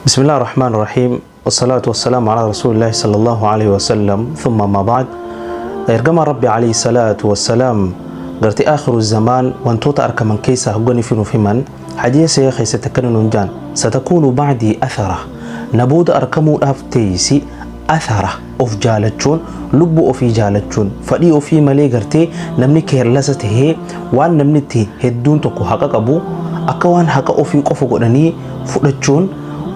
بسم الله الرحمن الرحيم، والصلاة والسلام على رسول الله صلى الله عليه وسلم، ثم ما بعد. Ergama Rabbi عليه الصلاة والسلام gartee آخر الزمان wantoota argaman keessaa hogganii fi nuuf himan hadiisa keessatti akkana nuun jaan: ستكون بعدي أثرة. Na booda argamuudhaaf teeysi أثرة, of jaalachuun, lubbuu ofii jaalachuun, fadhii ofii malee gartee namni keerlasa tahee waan namni itti hedduun tokko haqa qabu akka waan haqa ofii qofa godhanii fudhachuun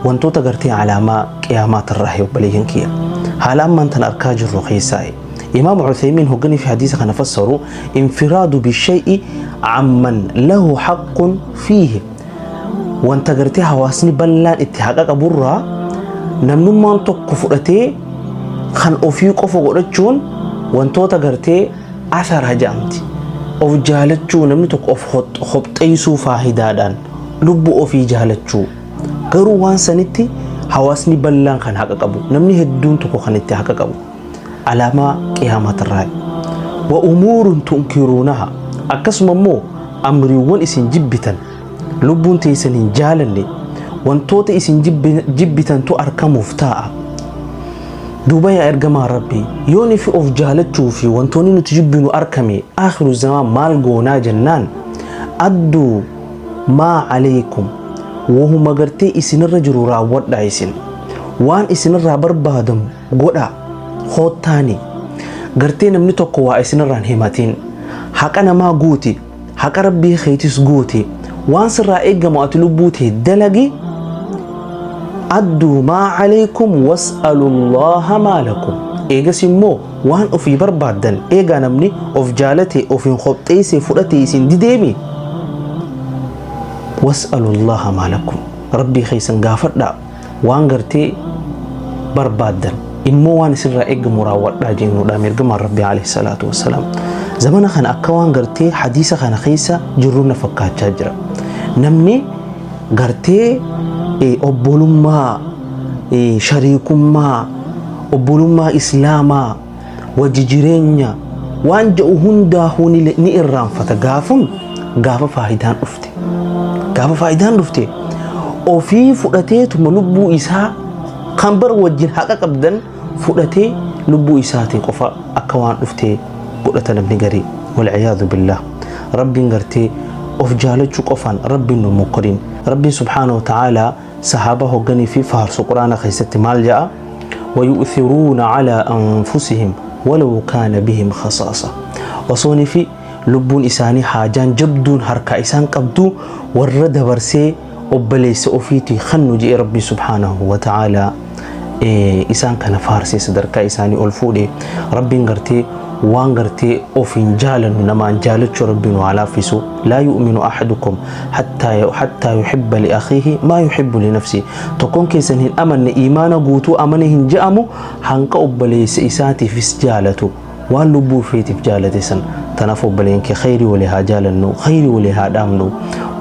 wantoota gartee alaamaa qiyaamaatirraa. Obboleeyyan kiyya, haala ammaan tan arkaa jirru keessaa Imaam Uthaymiin hogganii fi hadiisa kana fassaru: انفراد بالشيء عمن له حق فيه. Wanta gartee hawaasni bal'aan itti haqa qaburraa namnummaan tokko fudhatee kan ofii qofa godhachuun wantoota gartee أثرة jedhamti. Of jaalachuu, namni tokko of hobxeessuu, faayidaadhaan lubbuu ofii jaalachuu, garuu waan sanitti hawaasni bal'aan kan haqa qabu, namni hedduun tokko kan itti haqa qabu, alaamaa qiyaamaatirraa. وأمور تنكرونها. Akkasuma immoo amriiwwan isin jibbitan, lubbuun teessan hin jaalanne, wantoota isin jibbitantu argamuuf taa'a. Duuba yaa ergamaa Rabbii, yoon fi of jaalachuu fi wantoonni nuti jibbinu argame آخر الزمان maal goonaa jennaan, أدوا ما عليكم, wahuma gartee isinirra jiru raawwadhaa, isin waan isinirraa barbaadamu godhaa. Hoottaani gartee namni tokko waa isinirraan himatiin, haqa namaa guuti, haqa Rabbii keetis guuti, waan sirraa eeggamu ati lubbuu tee dalagi. أدوا ما عليكم واسألوا الله ما لكم. Eegas immoo waan ofii barbaaddan eegaa namni of jaalate ofiin qopheessee fudhate isin dideemi, واسألوا الله ما لكم, Rabbii keessan gaafadhaa waan gartee barbaaddan, immoo waan isirraa eeggamu raawwadhaa jennuudha ergamaan Rabbii عليه الصلاة والسلام. Zamana kana akka waan gartee hadiisa kana keessa jirru na fakkaachaa jira. Namni gartee obbolummaa, shariikummaa, obbolummaa islaamaa, wajji jireenya waan jedhu hundaahuu ni irraanfata gaafum gaafa faayidaan dhufte. Gaafa faayidaan dhufte ofii fudhateetuma lubbuu isaa kan bar wajjin haqa qabdan fudhatee lubbuu isaatii qofa akka waan dhuftee godhata namni garii. والعياذ بالله. Rabbiin gartee of jaalachuu qofaan Rabbiin nu mokkorin. Rabbiin سبحانه وتعالى sahaaba hogganii fi faarsu Quraana keessatti maal jedha? ويؤثرون على أنفسهم ولو كان بهم خصاصة. Osoonii fi lubbuun isaanii haajaan jabduun harka isaan qabdu warra dabarsee obboleessa ofiitii kannu jedhe Rabbi سبحانه وتعالى. Isaan kana faarsee sadarkaa isaanii ol fuudhe. Rabbiin gartee waan gartee ofiin jaalannu namaan jaalachuu Rabbiin waa laaffisu. لا يؤمن أحدكم حتى يحب لأخيه ما يحب لنفسه. Tokkoon keessan hin amanne, imaana guutuu amane hin je'amu hanqa obboleessa isaatiifis jaalatu waan lubbuu feetiif jaalate san. Tanaaf obboleen kee khayrii walii haa jaalannu, khayrii walii haa dhaamnu,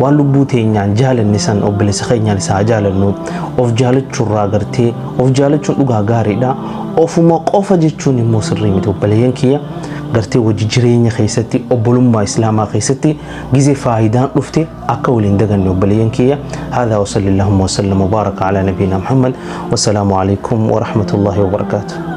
waan lubbuu teenyaan jaalanne san obboleessa keenyaan isa haa jaalannu. Of jaalachuurraa gartee of jaalachuun dhugaa gaariidha, ofuma qofa jechuun immoo sirrii miti. Obboleeyyan kiyya, gartee wajji jireenya keessatti, obbolummaa islaamaa keessatti gizee faayidaan dhufte akka waliin daganne, obboleeyyan kiyya. هذا وصلى اللهم وسلم وبارك على نبينا محمد، والسلام عليكم ورحمة الله وبركاته.